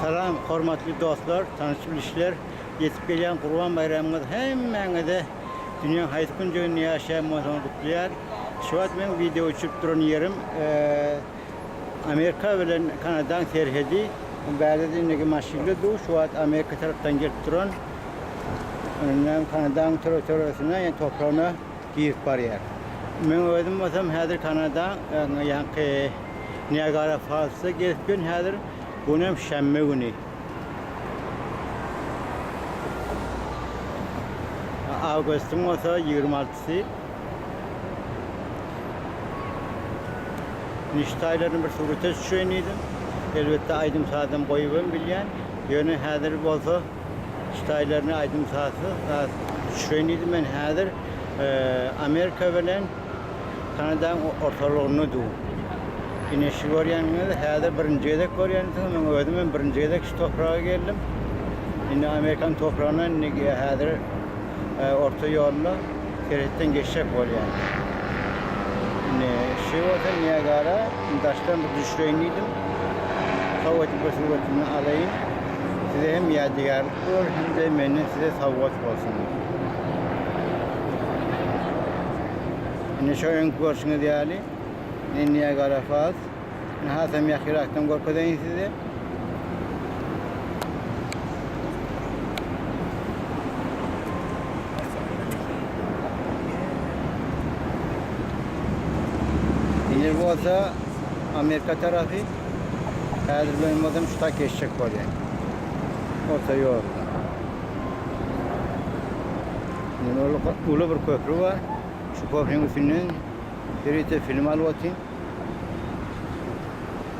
Salam hormatly dostlar, tanyş bilişler. Ýetip gelýän Gurban baýramyňyz hemmäňize dünýäň haýsy künjeginde ýaşaýan bolsaňyz gutlaýar. Şu wagt meň wideo düşürip duran ýerim Amerika bilen Kanadaň serhedi. Bärde indiki maşynly dur. Şu wagt Amerika tarapdan gelip duran. Öňünden Kanadaň territoriýasyna, ýani topragyna girip barýar. Meň özüm bolsam häzir Kanada, ýaňky Niagara Fallsda gezip ýörün häzir. Bu hem şenbe güni. Awgustyň bolsa 26-sy. Niştaýlaryny bir surata düşüreýin diýdim. Elbetde aýdym-sazam goýubam bilýän. Ýöne häzir bolsa ştaýlaryny aýdym-sazsyz düşüreýin diýdim. Men häzir Amerika bilen Kanadaň ortalygynda dur. Ine şu görýäniňiz häzir birinji gezek görýänsiňiz. Men özüm hem birinji gezek şu topraga geldim. Indi Amerikan topragyna indi häzir orta ýolda serhetden geçjek bolýan. Indi şu bolsa Niagara daşdan bir düşüreýin diýdim. Sowgaty bir suratyny alaýyn. Size hem ýadygärlik bolar hem-de menden size sowgat bolsun. Indi şu öňki görşüňiz ýaly Niagara Falls. Indi hasam ýakyrakdan görkezeýin size. Indi bolsa Amerika tarapy. Häzir men bolsam şu tak geçjek bolýan. Orta ýolda. Indi uly bir köprü bar. Şu köprüniň üstünden ýörite film alyp otyryn.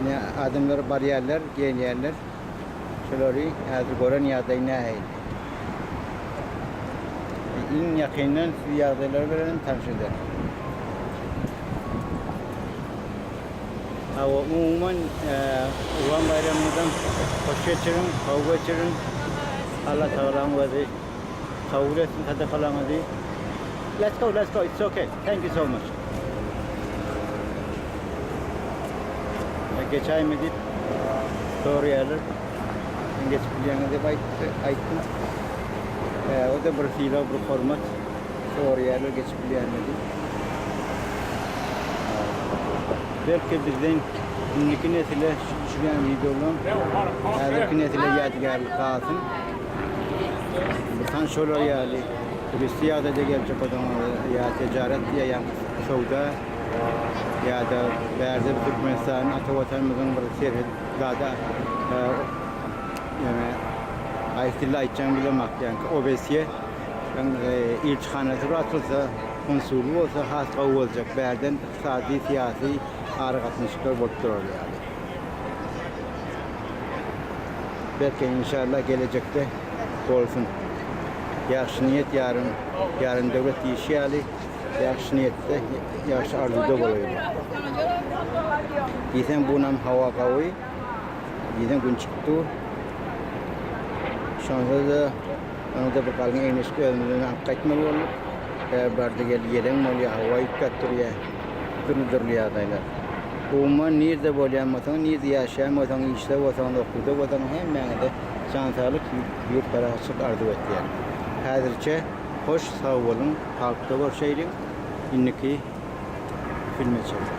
Ine adamlar barýarlar, gelýärler. Şolary häzir gören ýagdaý nähili? Iň ýakyndan sizi ýagdaýlar bilen tanyş ederin. Hawa, umuman, Gurban baýramyňyzam hoş geçiriň, gowy geçiriň. Allah Tagalaň özi kabul etsin sadakalaryňyzy. Let's go, let's go, it's okay. Thank you so much. Geçäými diýip soraýarlar. Sen geçip bilýäňiz diýip aýtdym. O-da bir sylag, bir hormat. Soraýarlar geçip bilýänmi diýip. Belki bizden indiki nesile şu düşürýän wideolam häzirki nesile ýadygärlik galsyn. Tan şolar ýaly turistik ýagdaýda geljek bolsaňyz ýa tijaret ýa ýa söwda ýa-da bärde bir Türkmenistanyň ata watanymyzyň bir serhet zada ýöne haýsy dilde aýtjagymy bilemok ýaňky OBSE ilçihanasy bir açylsa konsuly bolsa has gowy boljak bärden ykdysady syýasy aragatnaşyklar bolup durar ýaly. Belki inşallah gelejekde bolsun. Ýagşy niýet ýaryn, ýaryn döwlet diýişi ýaly, ýagşy niýetde, ýagşy arzuwda bolaýly. Diýseň bunam hawa gawy, diýseň gün çykyp dur. Şonda-da oňa-da bir galyň egin-eşik özümizden alyp gaýtmaly bolduk. Bardy geldi ýeleň bolýar, howa üýtgäp durýar. Dürli-dürli ýagdaýlar. Umuman nirde bolýan bolsaňyz, nirde ýaşaýan bolsaňyz, işde bolsaňyz, okuwda bolsaňyz hemmäňize jan saglyk, ýurt parahatçylyk arzuw etýän. Häzirçe hoş sag boluň, halkda görşeýliň. Indiki filme çenli.